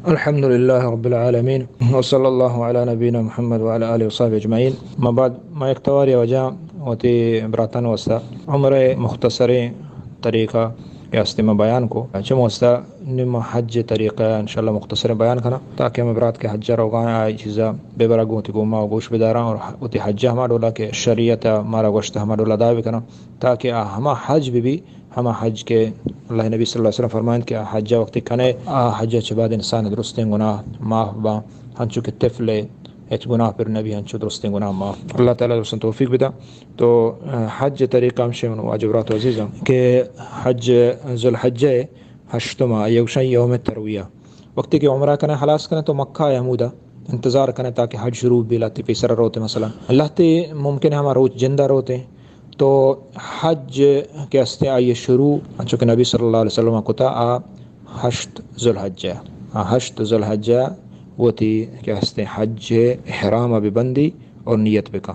الحمدللہ رب العالمین، وصلی اللہ علی نبینا محمد وعلی آلہ وصحبہ اجمعین۔ ما بعد، ما یک تواری واجہ وتی براتان واسطہ عمرہ مختصریں طریقہ کہ ہستے ما بیان کو۔ چم واسطہ نی ما حج طریقہ انشاءاللہ مختصر بیان کناں، تاکہ ہمے برات کہ حج روگاں آئی چیزا ببرا گوں وتی گوما و گوش بداراں اور وتی حج ہما ڈولا کہ شریعت مارا گوشتہ ہما ڈولا ادا بکناں، تاکہ آ ہما حج بہ بی، ہما حج کہ اللہ نبی صلی اللہ علیہ وسلم فرمائنت کہ آ حج وقتی کنے، آ حج چہ بعد انسان درستیں گناہ معاف باں، ہنچو کہ طفل ہچ گناہ پر نبی، ہنچو درستیں گناہ معاف۔ اللہ تعالی درستیں توفیق بدا۔ تو، آ، حج طریقہ ہمشے من واجہ برات و عزیزاں کہ حج ذوالحجہ ہشتما، آئی گوشاں یوم ترویہ۔ وقتی کہ عمرہ کنے، خلاص کنے، تو مکہ ء ہمودا انتظار کنے تاکہ حج شروع بی، لہتے پیسرا روتے مثلاً۔ لہتے ممکن ہے ہما روچ جندا روتے۔ تو حج کہ ہستے آئی شروع، انچو کہ نبی صلی اللہ علیہ وسلم کتا، آ ہشت ذوالحجہ، آ ہشت ذوالحجہ وتی کہ ہستے حج احرام ببندی اور نیت بکا۔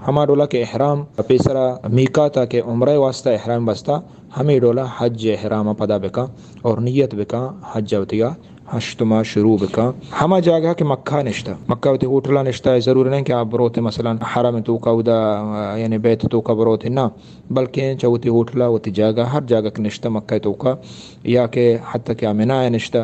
ہما ڈولا کہ احرام پیسرا میقاتا کہ عمرہ واسطہ احرام بستا، ہمے ڈولا حج احرام پدا بکا اور نیت بکا حج وتیگا ہشتما شروع بکا۔ ہما جاگہ کہ مکہ نشتہ، مکہ وتی ہوٹلا نشتہ، ضروری نہیں کہ آ بروتے مثلاً حرم توکا اودا، یعنی بیت توکا بروتے، نہ، بلکہ چہ وتی ہوٹلا، وتی جاگہ، ہر جاگہ کہ نشتہ مکہ توکا، یا کہ حتی کہ آ منایا نشتہ،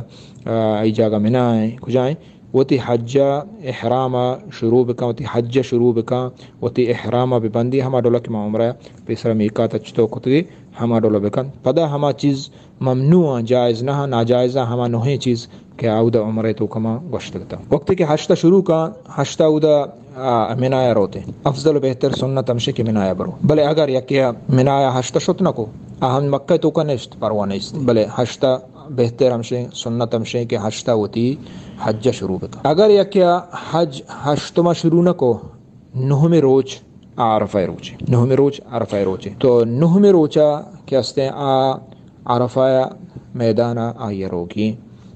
آ، ای جاگہ منا ہیں، کجا ہیں، وتی حج احرام شروع بکن، وتی حج شروع بکن، وتی احرام ببندی، ہما ڈولا کہ ما عمرہ پیسرا میقات چتو کتگی، ہما ڈولا بکن۔ پدا ہما چیز ممنوع آں، جائز نہ آں، ناجائز آں، ہما نوہیں چیز کہ اودا عمرہ توکا ما گوشتگتا۔ وقتی کہ ہشتا شروع کن، ہشتا اودا، آ، منایا روتے۔ افضل و بہتر سنت ہمشے کہ منایا برو۔ بلے اگر یکے منایا ہشتا شت نکو، آ ہم مکہ توکا نشت، پرواہ نیست۔ بلے ہشتا بہتر ہمشے، سنت ہمشے کہ ہشتا وتی حج شروع بکن۔ اگر یکے حج ہشتما شروع نکو، نہمی روچ عرفہ روچے، نہمی روچ عرفہ روچے۔ تو نہمی روچا کہ ہستیں آ عرفہ میدانا آئی روگی۔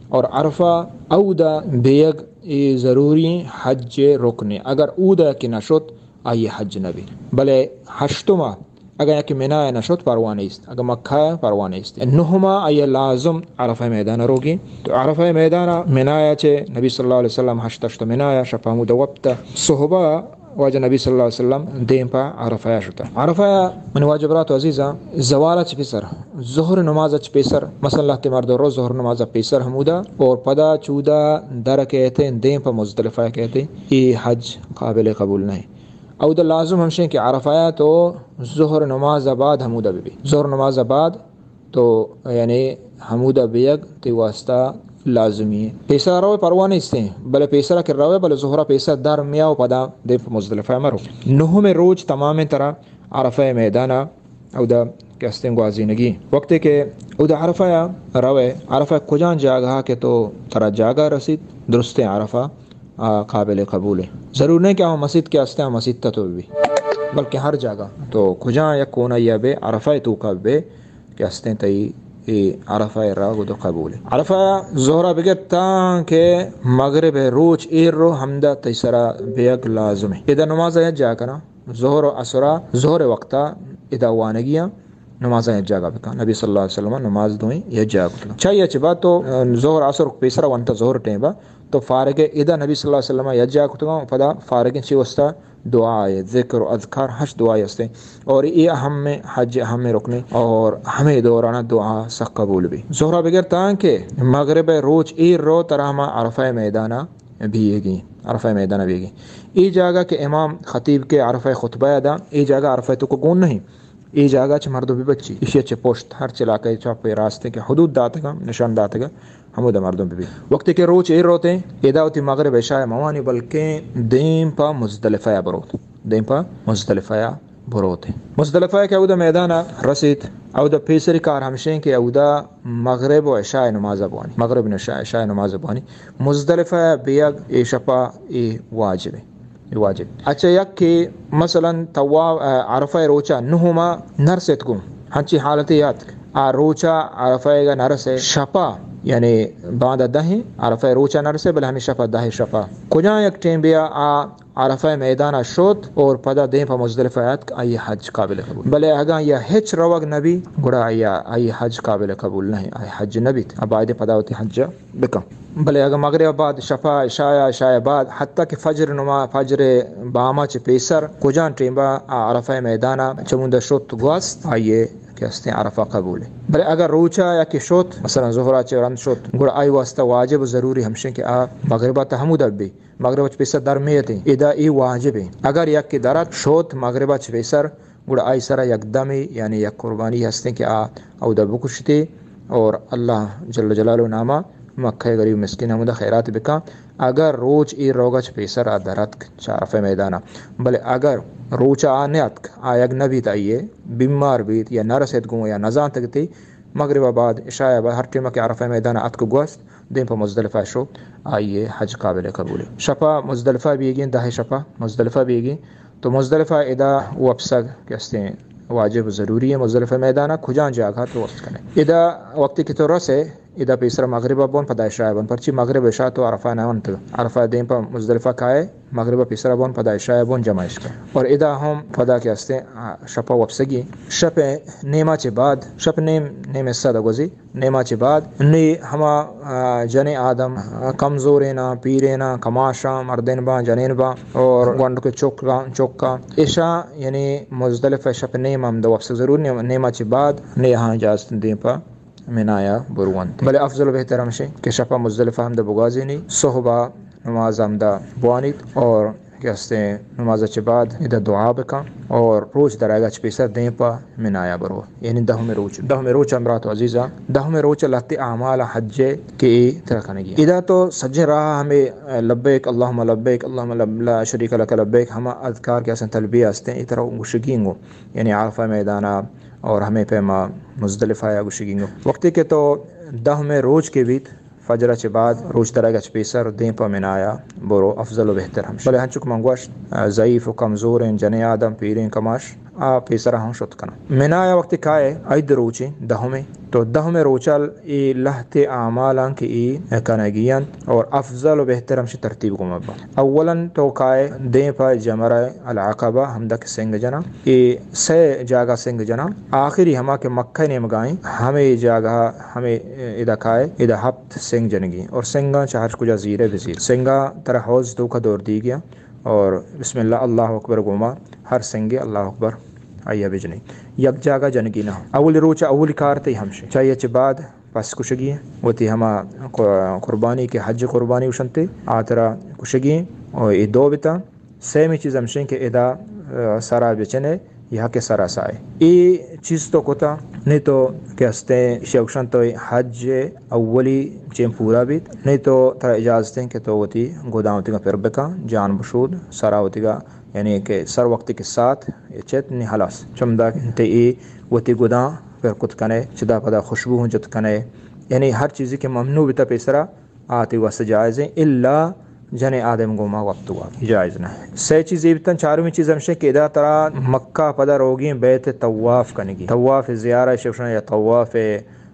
اور عرفہ اودا بیگ اے ضروری حج رکنے۔ اگر اودا کہ نشت، آئی حج نبی۔ بلے ہشتما اگاں یکے منایا نشت، پرواہ نیست۔ اگاں مکہ، پرواہ نیست۔ نہما آئی لازم عرفہ میدان روگی۔ تو عرفہ میدان منایا چہ نبی صلی اللہ علیہ وسلم ہشت ہشت منایا، شپ ہمود وپتا۔ صحبا واجہ نبی صلی اللہ علیہ وسلم دیم پہ عرفہ شتا۔ عرفہ من واجہ برات و عزیزاں، زوالا چہ پیسر، ظہر نماز چہ پیسر، مثلاً لہتے مردم رو ظہر نماز پیسر ہمودا اور پدا چودا در کہتے دیم پہ مزدلفہ کہتے، یہ حج قابل قبول نہیں۔ اودا لازم ہمشیں کہ عرفہ تو ظہر نماز بعد ہمودا ببی۔ ظہر نماز بعد تو یعنی ہمودا بیگ تی واسطہ لازمی ہے۔ پیسرا روے پرواہ نیستیں، بلے پیسرا کہ روے، بلے ظہرا پیسر در میا و پدا دیم پہ مزدلفہ مرو۔ نہمیں روچ تمامیں ترا عرفہ میدانا اودا کہ ہستیں گوازینگی۔ وقتے کہ اودا عرفہ روے، عرفہ کجان جاگہ کہ تو ترا جاگہ رسید، درستیں عرفہ آ، قابل قبول ہے۔ ضرور نہیں کہ ہم مسیت کے ہستے ہم مسیت تو بھی، بلکہ ہر جگہ تو کجا یک کونا یا بے عرفہ توکا بے کہ ہستیں تئی اے عرفہ را گدو قبول ہے۔ عرفہ ظہرا بگر تاں کہ مغرب روچ ایر رو ہمدا تئی سرا بیگ لازم ہے۔ ادا نماز ہے جا کنا ظہر و عصرا، ظہر وقتا ادا وانگیاں۔ نمازاں یک جاگہ بکن۔ نبی صلی اللہ علیہ وسلم نماز دوئیں یک جاگہ کتگاں۔ چاہیے چہ بعد تو، آ، ظہر عصر پیسرا ونتا ظہر ٹیم با تو فارغ ادا نبی صلی اللہ علیہ وسلم یک جاگہ کتگاں، پدا فارغ چی واسطہ دعا ہے، ذکر و اذکار ہشت دعا ہستے اور یہ اہم حج اہم رکنے اور ہمیں دوران دعا سخ قبول بھی۔ ظہرا بگر تاں کہ مغرب روچ ایر رو ترا ہما عرفہ میدانا بیگی، عرفہ میدانا بیگی۔ یہ جاگہ کہ امام خطیب کے عرفہ خطبہ دا، یہ جاگہ عرفہ تو کو گون نہیں۔ اے جاگہ چہ مردم ببچی، ایشی چہ پشت ہر چہ علاقہ چپ راستیں کہ حدود داتگا، نشان داتگا، ہمودا مردم ببی۔ وقتی کہ روچ ایر روتے، ادا وتی مغرب عشاء موانی بلکیں دیم پا مزدلفہ بروت۔ دیم پا مزدلفہ بروتے۔ مزدلفہ کہ اودا میدانا رسیت، اودا پیسری کار ہمشیں کہ اودا مغرب و عشاء نماز بوانی۔ مغرب نشاء، عشاء نماز بوانی۔ مزدلفہ بیگ اے شپا اے واجب ہے۔ واجب۔ اچھا، یک کہ مثلاً طواف، آ، عرفہ روچا نہما نرست گوں، ہنچی حالتے یاتک۔ آ روچا عرفہ گا نرسے شپا، یعنی باندا دہیں عرفہ روچا نرسے، بلے ہمیں شپا دہ شپا۔ کجا یک ٹیم بیا آ عرفہ میدانا شوت اور پدا دیم پا مزدلفہ یاتک، آئی حج قابل قبول۔ بلے اگاں یا ہچ روگ نبی، گڑا آئی، آئی حج قابل قبول نہیں، آئی حج نبیت۔ ابائد پدا وتی حج بکن۔ بلے اگاں مغرب بعد شپا عشاء، عشاء بعد حتی کہ فجر نما، فجر باما چہ پیسر کجان ٹیمبا آ عرفہ میدانا چمودا شت گوست، آئیے کہ استیں عرفہ قبول ہے۔ بلے اگر روچا یا کہ شت، مثلاً ظہرا چہ رند شت، گڑا آئی واسطہ واجب و ضروری ہمشیں کہ آ مغربا تا ہمودا بی، مغرب چہ پیسر در میتیں، ادا ای واجب ہے۔ اگر یک کہ درت شت مغربا چہ پیسر، گڑا آئی سرا یک دمے، یعنی یک قربانی ہستیں کہ آ اودا بکشتے اور اللہ جل جلالہ ناما مکہ غریب مسکین ہمودا خیرات بکن۔ اگر روچ اے روگا چہ پیسر آ درتک چہ عرفہ میدانا، بلے اگر روچ آ نیاتک، آ یک نبیت، آئیے بیمار بیت یا نرسیت گوں یا نزانتگتے، مغرب بعد، عشاء بعد، ہر ٹیما کہ عرفہ میدانا اتک گوست، دیم پہ مزدلفہ شو، آئیے حج قابل قبولے۔ شپا مزدلفہ بیگیں، دہ شپا مزدلفہ بیگیں، تو مزدلفہ ادا وپسگ کہ استیں واجب و ضروری ہے۔ مزدلفہ میدانا کجان جاگہ تو وپس کنے؟ ادا وقتی کہ تو رسے، ادا پیسر مغربا بون، پدا عشاء بون، پرچی مغرب عشاء تو عرفہ نہ ونت، عرفہ دیم پہ مزدلفہ کائے، مغربا پیسر بون، پدا عشاء بون، جمع اش کن۔ اور ادا ہم پدا کہ استیں، آ، شپا وپسگی، شپ نیما چہ بعد، شپ نیم، نیم حصہ دا گوزی، نیما چہ بعد نی ہما، آ، جنیں آدم، آ، کمزورینا، پیرینا، کماشاں، مردین باں، جنین باں، اور گونڈ کے چک، چکاں، ایشاں یعنی مزدلفہ شپ نیم ہم دو وپس ضرور نیم، نیما چہ بعد نی ہاں اجازت دیں پا منایا برونت۔ بلے افضل و بہتر ہمشیں کہ شپا مزدلفہ ہم دو بگوازینی، صحبا نماز ہم دا بوانیت اور کہ ہستیں نماز چہ بعد ادا دعا بکن اور روچ درائگا چہ پیسر دیم پا منایا برو، یعنی دہمی روچ۔ دہمی روچ ہم برات و عزیزاں، دہمی روچ لہتے اعمال حج کہ اے ترا کنگی۔ ادا تو سجیں راہ ہمیں لبیک اللہم لبیک، اللہم لب-، لا شریک لک لبیک، ہما اذکار کہ ہستیں، تلبیہ ہستیں، اے ترا گوشگی انگو، یعنی عرفہ میدانا اور ہمیں پیما مزدلفہ یا گوشگی انگو۔ وقتی کہ تو دہمی روچ کے بیت، فجر چہ بعد روچ درگ چہ پیسر دیم پہ منایا برو افضل و بہتر ہمش۔ بلے ہنچو کہ من گوشت، ضعیف و کمزوریں جنیں آدم، پیریں کماش، آ پیسرا ہم شت کناں۔ منایا وقتی کائے، عید روچیں دہمیں، تو دہمیں روچال اے لہتے اعمالاں کہ اے کنگی انت اور افضل و بہتر ہمشی ترتیب گوما با۔ اولاً تو کائے دیم پہ جمرہ العقبہ ہمدا کہ سنگ جناں، اے سہ جاگہ سنگ جناں، آخری ہما کہ مکہ نیمگائیں، ہمے جاگہ، ہمے ادا کائے، ادا ہپت سنگ جنگی اور سنگاں چہ ہر کجا زیرے بزیر۔ سنگاں ترا حوض توکا دور دیگیا اور بسم اللہ، اللہ اکبر گوما ہر سنگے اللہ اکبر آئیا بجنی۔ یک جاگہ جنگی نہ۔ اولی روچ اولی کار تئی ہمشی۔ چاہیے چہ بعد پس کشگی، وتی ہما قربانی کہ حج قربانی گوشنتے، آ ترا کشگی، اور اے دو بتا۔ سیمی چیز ہمشیں کہ ادا، آ، سرا بچنے یا کہ سرا سائے۔ اے چیز تو کتا، نی تو کہ ہستیں شوکشن تو حج اولی چین پورا بیت، نی تو ترا اجازتیں کہ تو وتی گداں وتیگا پر بکن، جان بشود، سرا وتیگا، یعنی کہ سر وقتی کہ سات چت نی حلاس۔ چمدا تے اے وتی گداں پر کت کنے، چدا پدا خوشبو ہوں جت کنے، یعنی ہر چیزی کہ ممنوع بیتا پیسرا، آ تئی واسطہ جائز ایں، الا جنیں آدم گوما وپت وا جائز نہ۔ سہ چیز اے بیتن، چارمی چیز ہمشیں کہ ادا ترا مکہ پدا روگیں بیت طواف کنگی۔ طواف زیارہ شوشن یا طواف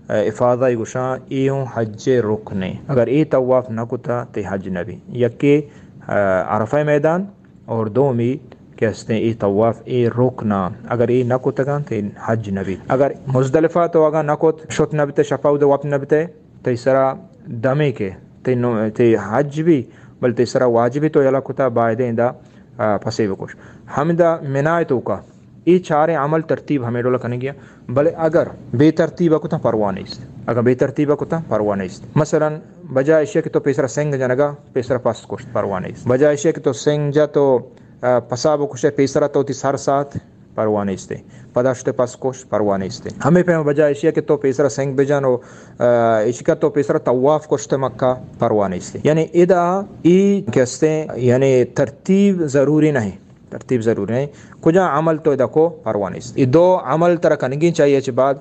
افاضہ گوشاں، اے ہوں حج رکن ایں۔ اگر اے طواف نہ کتا، تئی حج نہ بی۔ یکے، آ، عرفہ میدان، اور دومی کہ ہستیں اے طواف اے رکن آں، اگر اے نہ کتگاں تئی حج نہ بیت۔ اگر مزدلفہ تو اگاں نہ کت، شت نہ بیتے، شپا اود وپت نہ بیتے، تئی سرا دمے کہ تئی نو-، تئی حج بی، بل تئی سرا واجبی تو یلا کتا، بایدیں دا، آ، پسے بکش۔ ہمدا منائے توکا اے چاریں عمل ترتیب ہمے ڈولا کنگی آں۔ بلے اگر بے ترتیب کتاں پرواہ نیست۔ اگر بے ترتیب کتاں پرواہ نیست۔ مثلاً بجائے اشیا کہ تو پیسرا سنگ جنگا، پیسرا پس کشت، پرواہ نیست۔ بجائے اشیا کہ تو سنگ جا تو، آ، پسا بکشے، پیسرا تو تی سر سات، پرواہ نیست۔ پدا شتے پس کشت، پرواہ نیست۔ ہمے پیم بجائے اشیا کہ تو پیسرا سنگ بجن و، آ، اشکا تو پیسرا طواف کشت مکہ، پرواہ نیست۔ یعنی ادا ای کہ ہستیں، یعنی ترتیب ضروری نہیں۔ ترتیب ضروری نہیں۔ کجا عمل تو ادا کو پرواہ نیست۔ ای دو عمل ترا کنگی چاہیے چہ بعد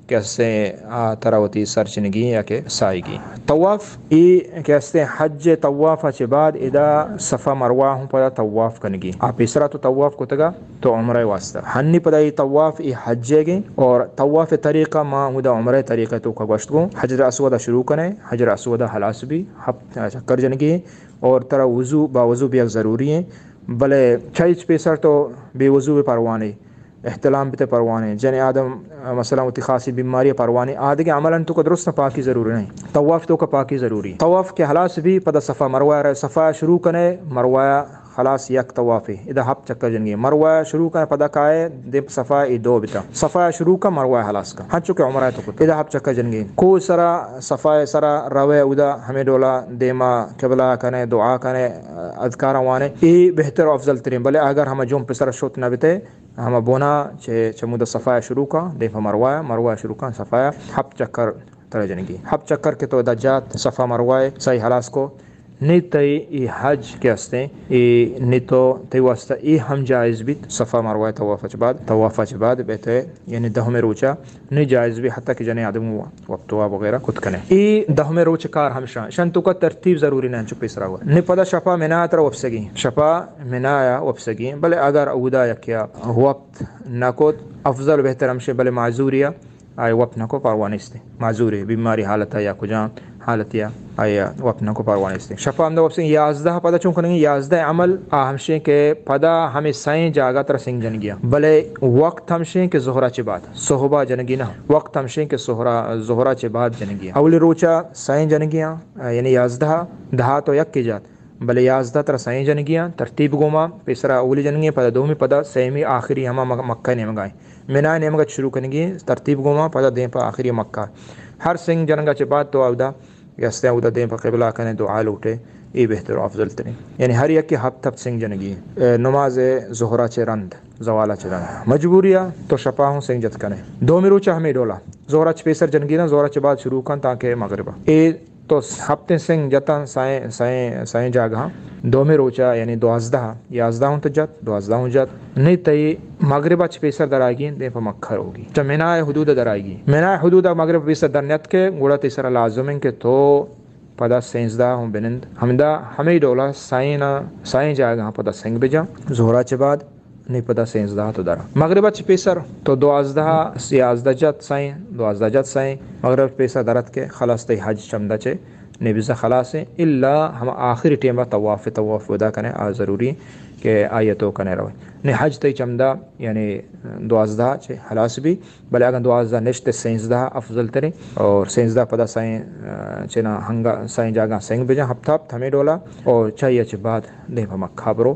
کہ ہستیں، آ، ترا وتی سر چنگی یا کہ سائیگی۔ طواف ای کہ ہستیں حج طواف چہ بعد ادا صفا مروہ ہوں پدا طواف کنگی۔ آ پیسرا تو طواف کتگا تو عمرہ واسطہ۔ ہنی پدا ای طواف ای حج گیں اور طواف طریقہ ما ہمودا عمرہ طریقہ توکا گوشت گوں۔ حجر اسود شروع کنے، حجر اسود حلاس بی، ہپت چکر جنگی اور ترا وضو، با وضو بیگ ضروری ہیں۔ بلے چہ ہچ پیسر تو بے وضو بے پرواہ نہیں۔ احتلام بیتے پروانے، جن آدم، آ، مثلاً وتی خاصی بیماری پروانے، آدگہ عملاً تو کا درست پاکی ضروری نہیں۔ طواف تو کا پاکی ضروری۔ طواف کے حلاس بھی پدا صفا مروہ رہے، صفا شروع کنے، مروہ خلاص یک طوافے، ادا ہپت چکر جنگی۔ مروہ شروع کنے پدا کائے، دیم صفا ای دو بتا۔ صفا شروع کا مروہ خلاص کا۔ ہنچو کہ عمرہ تو کتا۔ ادا ہپت چکر جنگی۔ کو سرا، صفا سرا روے اودا ہمیں ڈولا دیما قبلہ کنے، دعا کنے، اذکار وانے۔ ای بہتر و افضل ترین۔ بلے اگر ہم جمپ سرا شوت نہ بتے، ہما بونا چہ، چمودا صفا شروع کا، دیم پہ مروہ، مروہ شروع کا، صفا ہپت چکر ترا جنگی۔ ہپت چکر کہ تو ادا جات، صفا مروہ سعی خلاص کو، نی تئی ای حج کہ ہستیں، ای نی تو تئی واسطہ ای ہم جائز بیت، صفا مروہ طواف چہ بعد، طواف چہ بعد بیتے، یعنی دہمیں روچا نی جائز بی، حتی کہ جنے آدم وپت واب وغیرہ کت کنے۔ ای دہمیں روچ کار ہمشان، شن تو کا ترتیب ضروری نہ چو پیسرا ہوا۔ نی پدا شپا منا ترا وپسگی، شپا منا یا وپسگی، بلے اگر اودا یکیا وپت نہ کت، افضل بہتر ہمشے، بلے معذوریا آئی وپت نہ کو پرواہ نیستے۔ معذورے، بیماری حالتا یا کجام حالتیا آئی وپت نہ کو پرواہ نیستے۔ شپا ہمدا وپسیں یازدہ پدا چون کنگی، یازدہ عمل آ ہمشیں کہ پدا ہمیں سائیں جاگہ ترا سنگ جنگیا۔ بلے وقت ہمشیں کہ ظہرا چہ بعد، صحبا جنگی نہ۔ وقت ہمشیں کہ ظہرا، ظہرا چہ بعد جنگیا۔ اولی روچا سائیں جنگیاں، یعنی یازدہ، دہا تو یک جات۔ بلے یازدہ ترا سئیں جنگیاں، ترتیب گوما، پیسرا اولی جنگی، پدا دومی، پدا سیمی، آخری ہما مک-، مکہ نیمگا ایں۔ منا نیمگا شروع کنگی، ترتیب گوما، پدا دیم پہ آخری مکہ۔ ہر سنگ جنگا چہ بعد تو اودا، یستے اودا دیم پہ قبلہ کنے، دعا لوٹے، ای بہتر و افضل ترین۔ یعنی ہر یکی ہپت ہپت سنگ جنگی، اے، نماز ظہرا چہ رند، زوالا چہ رند۔ مجبوریا تو شپا ہوں سنگ جت کنے۔ دومی روچا ہمیں ڈولا۔ ظہرا چہ پیسر جنگی نا، ظہرا چہ بعد شروع کن تاکہ مغربا۔ اے تو ہپتیں سنگ جتاں سائیں، سائیں، سائیں جاگہاں۔ دومی روچا یعنی دوازدہ، یازدہ ہوں تو جت، دوازدہ ہوں جت۔ نی تئی مغربا چہ پیسر در آئیگی، دیم پہ مکہ روگی۔ چہ منا حدود در آئیگی۔ منا حدود مغرب پیسر در نیت کہ گڑا تئی سرا لازم انت کہ تو پدا سینزدہ ہوں بنند۔ ہمدا ہمیں ڈولا سائیں نا، سائیں جاگہاں پدا سنگ بجاں۔ ظہرا چہ بعد نی پدا سینزدہ تو درا۔ مغرب چہ پیسر تو دوازدہ، یازدہ جت سائیں، دوازدہ جت سائیں۔ مغرب پیسر درت کہ خلاص تئی حج چمدا چہ نی بزا خلاص ہیں۔ الا ہم آخری ٹیما طواف، طواف ودا کنے آ ضروری کہ آئی تو کنے روے۔ نی حج تئی چمدا یعنی دوازدہ چہ خلاص بی، بلے اگاں دوازدہ نشت سینزدہ افضل تریں اور سینزدہ پدا سائیں، آ، چنا ہنگا سائیں جاگہ سنگ بجاں ہپت ہپت ہمیں ڈولا اور چاہیے چہ بعد دیم پہ مکہ برو۔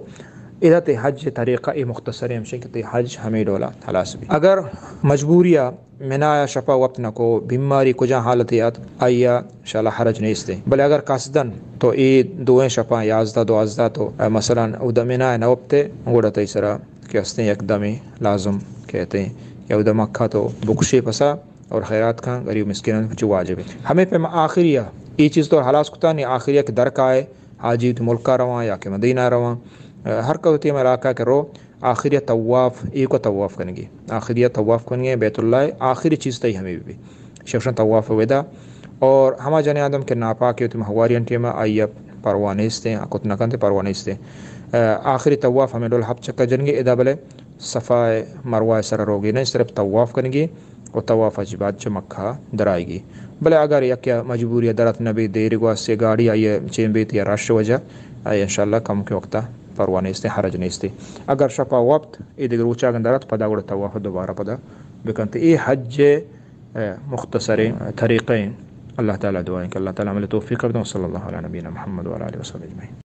ادا تئی حج طریقہ اے مختصر ہمشیں کہ تئی حج ہمیں ڈولا خلاص بی۔ اگر مجبوریا منا یا شپا وپت نہ کو، بیماری کجا حالت یات، آیا انشاءاللہ حرج نیستے۔ بلے اگر قصدن تو اے دوئیں شپاں یازدہ دوازدہ تو، اے، مثلاً اودا منا نہ وپتے، گڑا تئی سرا کہ ہستیں یک دمے لازم کہتے ہیں یا اودا مکہ تو بکشے پسا اور خیرات کن غریب مسکینان پچو واجب ہے۔ ہمیں پہ آخری اے چیز تو خلاص کتا نی آخری کہ درکائے حاجی وتی ملکا رواں یا کہ مدینہ رواں، ہر کس وتی ہمے علاقہ کہ رو، آخری طواف، ایوکا طواف کنگی، آخری طواف کنگی بیت اللہ، آخری چیز تئی ہمے بی۔ شوشن طواف ودا اور ہما جنے آدم کہ ناپاک وتی مہواریان ٹیما آئی پرواہ نیستیں، کت نہ کنتے پرواہ نیستیں۔ آخری طواف ہمے ڈول ہپت چکر جنگی، ادا بلے صفا مروہ سر روگی نہیں، صرف طواف کنگی۔ و طواف چہ بعد چہ مکہ درائیگی۔ بلے اگر یک یا مجبوری درت نبی، دیر گواستے گاڑی آئی چین بیت یا رش وجہ، آئی انشاءاللہ کم کے وقتا پرواہ نیستے، حرج نیستے۔ اگر شپا وپت، اے دگہ روچا اگن درت، پدا گڑا طواف دوبارہ پدا بکنت۔ اے حج، اے، مختصریں طریقے۔ اللہ تعالی دعائیں کہ اللہ تعالی عمل توفیق بدن۔ صلی اللہ علی نبینا محمد و علی آلہ و صحبہ اجمعین۔